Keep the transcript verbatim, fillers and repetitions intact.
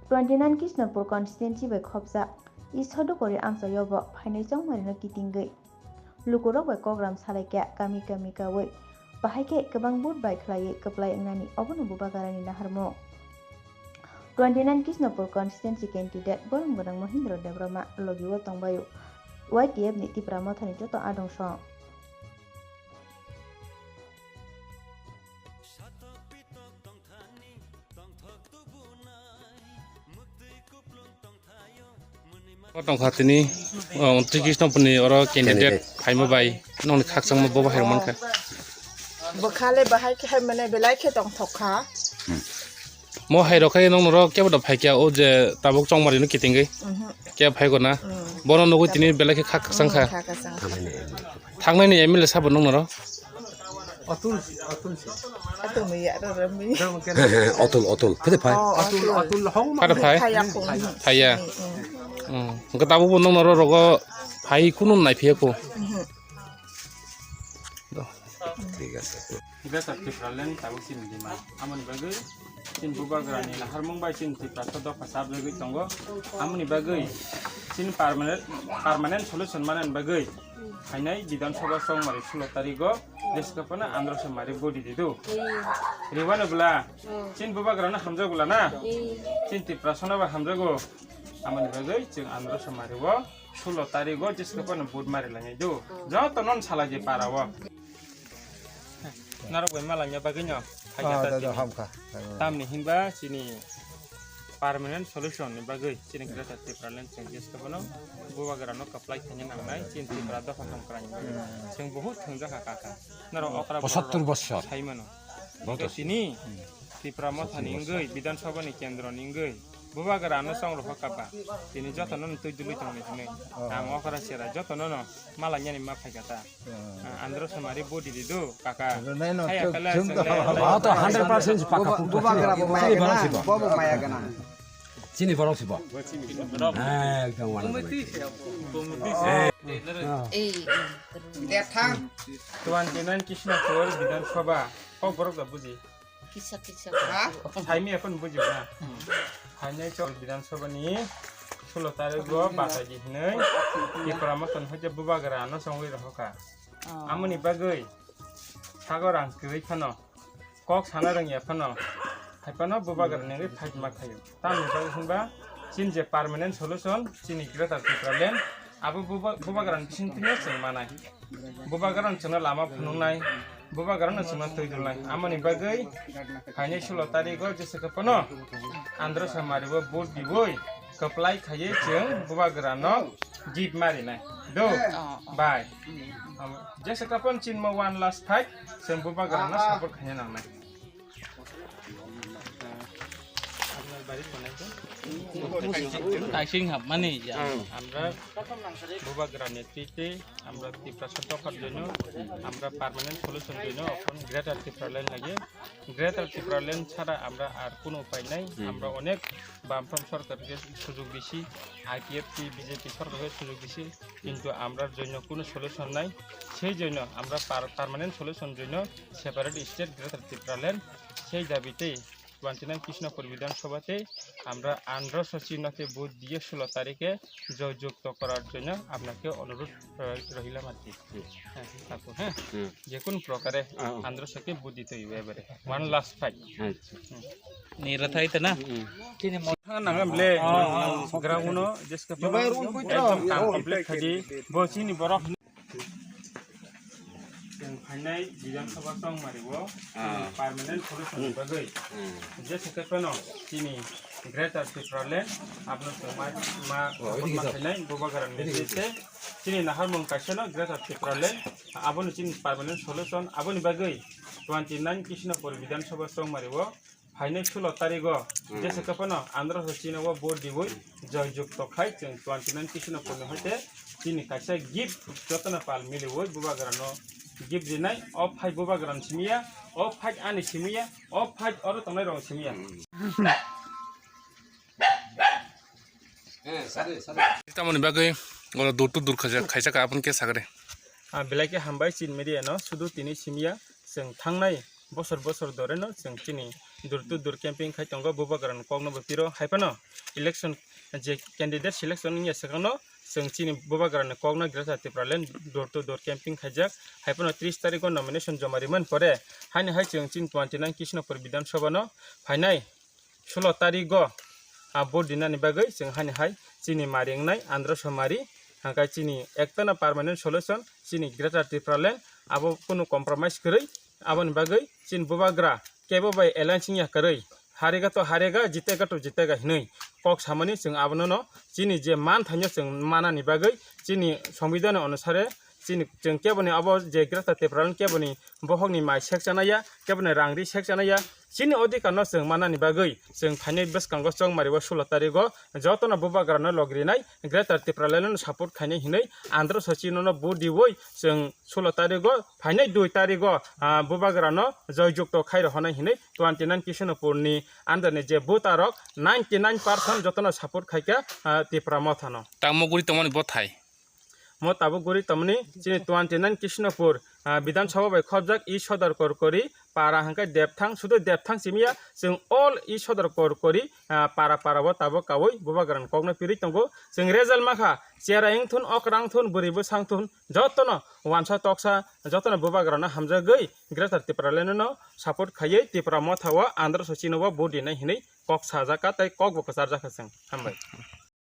Twenty nine Krishnapur constituency bai khopjak Isodukori amchaio bo phainai chongmarino kitingwi lukurok bai kogram salaikha kami kami kawi, bahai khe kwbang vote bai khlaiwi kwplai wngnani obono Bubagrani naharmung. Twenty nine Krishnapur constituency candidate borom gwnang Mohindra Debbarma logio tongbaio Y T F ni Tipra Mothani joto adong song. O tongkha tini, o, Twi Krishnapurni oro candidate Candidate. Phaima bai nokni khakchangma bo bahai rok mankha. Bwkhale bahai khe hai mane belai khe tongthok kha. Mo hai rok khai nokno ro kebo da phai kya o je tabuk chongmari no kitingwi. Mhm. Kya phai gona. Mm. Bono nugwi tini belai khe khak khakchang kha. Mm, khakchang. Thangnai ni M L A sabo nokno ro. Atul, Atul se. Atul ni ya ro ro mi. Atul, Atul. Phede phai. Oh, Atul, Atul. Atul hong ma. Phade phai. Phai ya ko. Phai ya. Mm, mm. Hmm. Engkhe tabuk bo nokno ro rogo phai kunu nai phiya ko. Mhm. Do. Thik ase. Greater Tipraland tabuk chini demand. Amoni bagwi chini Bubagrani naharmung bai chini Tiprasa dopha sabjagwi tongo. Amoni bagwi chini permanent, permanent solution manani bagwi phainai Bidhan Sabha chongmari sulo tarigo jeska phano Andhra Samari body didu. Riwano bwla chini Bubagrano hamjak bwla na? Chini Tiprasano bai hamjago. Amoni bagwi chwng Andhra Samari o sulo tarigo jeska phano vote mari lainai do. Jotono salai di para o. Norok bai malangya bagwi no phaikha Ah, ta da, da, tini. Hamkha. Tamni hinba chini permanent solution ni bagwi chini Greater Tipraland chwng jeska phano Bubagrano kwplai khaina nangnai chini Tipra dopha hamkrai ni bagwi. Chwng buhut thwngjak kha kaka. Norok okra borok Pochattor rok bossor. Sai mano. Bohut Tini Tipra Mothani wngwi Bidhan Sabha ni kendro ni wngwi Bubagra ano chong rokha kaba. Tini jotono no twi dului tongni hinwi. Oh. Ang okra sera jotono no malanyani ma phaikha ta. Oh. Ah, Andhra Samari body di do, kaka. Rwnai no Thaya chwng, kala chwng chwng da. Chwng le. Ah, to hundred percent paka. Buba-, Bubagra bo maya gana, bo bo maya gana. Chini borok si bo. Chini borok. Ah, ekdom wana. Committee se, committee se. Eh. Twenty nine Krishnapur Bidhan Sabha. Kok borok da buji. Kisa kisa. Ha? Saimi aphano bujigo na. Phainai chol Bidhan Sabha ni sulo tarigo batai di hinwi Tipra Mothani hoite Bubagra ano chongwi rohorkha. Oh. Amoni bagwi sago rang kwrwi phano kok sana rwngya phano hai phano Bubagra ni wngwi fight ma khaio. Tamni bagwi hinba chini je permanent solution chini Greater Tipraland abo Buba-, Bubagra ni bisingtwi no chwng manai. Bubagrano chwngno lama phunuknai, Bubagrano chwngno twi dulnai. Amoni bagwi phainai sulo tarigo jesakhwphano Andhra Samari o vote diwi kwplai khaiwi chwng Bubagrano gift marinai. Do, oh, oh, bai. Jesakhwphano chini mo one last fight, chwng Bubagrano support khaina nangnai. Taising hapmani ya. Hmm. Amra Bubagra netritwe, amra Tiprasa dopha joino, amra permanent solution joino, এখন Greater Tipraland lage. Greater Tipraland ছাড়া আমরা আর কোনো উপায় নাই। Hmm. আমরা অনেক বামফ্রন্ট সরকারকে সুযোগ দিছি, আইপিএফটি, বিজেপি সরকারকে সুযোগ দিছি, কিন্তু আমরার জন্য কোনো সলিউশন নাই। সেই জন্য আমরা পার-, পার্মানেন্ট সলিউশন জন্য সেপারেট স্টেট গ্রেটার ত্রিপুরাল্যান্ড, সেই দাবিতে টোয়েন্টি নাইন কৃষ্ণপুর বিধানসভাতে আমরা আঠারোশো চিহ্নতে ভোট দিয়ে ষোলো তারিখে জয়যুক্ত করার জন্য আপনাকে অনুরোধ র-, রইলাম আর কি। হুম। হ্যাঁ, থাকো, হ্যাঁ? হুম। যে কোনো প্রকারে আ, আ। আঠারোশোকে ভোট দিতে হইবে এবারে। One last fight. আচ্ছা। হুম। Nira thai tana. Hmm. Chini mo- Thang nang ble. Oh, oh, oh. Ground no, jeska Jubair phano un pui ekdom tro. Kam complete khaji. Bo chini borok. Chwng phainai Bidhan Sabha tong mari bo. Ah. Permanent solution ni bagwi. Hmm. Jeska phano chini Greater Tipraland abno chwng ma, ma, Oh, ma ini kita. Phainai Bubagra ni Ini kita. Site chini naharmung kaisa no Greater Tipraland. Abono chini permanent solution. Aboni bagwi twenty nine Krishnapur Bidhan Sabha tong mari bo. Phainai sullo tarigo, hmm, jesakhwphano andro chini o vote diwi joy jukto khai chwng twenty nine Krishnapurni hoite chini kaisa gift jotono pal miliwi Bubagrano gift rinai. O phai Bubagrano simiya, o phai ani simiya, o phai oro tongnai rok simiya. Hmm. Tamoni bagwi oro door to door khaijak, khaijak aboni khe sagre. Ah, belai khe hambai chini media no, sudu tini simiya, chwng thangnai bosor bosor dore no chwng chini Door to door camping khai tongo, bubagrani kokno bo piro. Hai phano election je candidate selection wngya swkangno chwng chini bubagrani kokno Greater Tipraland door to door camping khaijak. Hai phano tris tarigo nomination joma rimani pore haini hai chwng chini twenty nine Krishnapur Bidhan Sabha no phainai sulo tarigo, ah, vote dinani bagwi chwng haini hai chini mari wngnai Andhra Somari, hwnkhai chini ektano permanent solution chini Greater Tipraland, abo kunu compromise kwrwi. Aboni bagwi chini bubagra kebo bai alliance wngya kwrwi, harega to harega, jitega to jitega hinwi kok samani chwng abono no chini je man thaino chwng manani bagwi chini songbidhan onusare chini chwng keboni abo je Greater Tipraland keboni bohokni mai sek chanaya, keboni rang ri sek chanaya, chini odhikar no chwng manani bagwi chwng phainai bwskango chongmari o sulo tarigo jotono bubagrano log rinai Greater Tipraland no support khainai hinwi Andhra Sachino no vote diwi chwng sulo tarigo phainai dui tarigo, ah, bubagrano joy jukto khai rohonai hinwi twenty nine Krishnapur ni under ni je voter rok ninety nine percent jotono support khaikha, ah, Tipra Motha no. Tamo guri tongmani bothai. Mo tabuk guri tongmani chini twenty nine Krishnapur, ah, Bidhan Sabha bai khobjak e Sodor Korkori para hwnkhai Depthang, sudu Depthang simiya chwng all e Sodor Korkori, ah, para para o tabuk kawi bubagrani kokno pirwi tongo. Chwng result makha, cherai wngthun, okra wngthun, bwrwi bwsa wngthun, jotono wansa toksa, jotono bubagrano hamjagwi Greater Tipraland no support khaiwi Tipra Motha o Andhra Sachino o vote dinai hinwi kok sajakha tei kok bo kwcharjakha chwng. Hambai.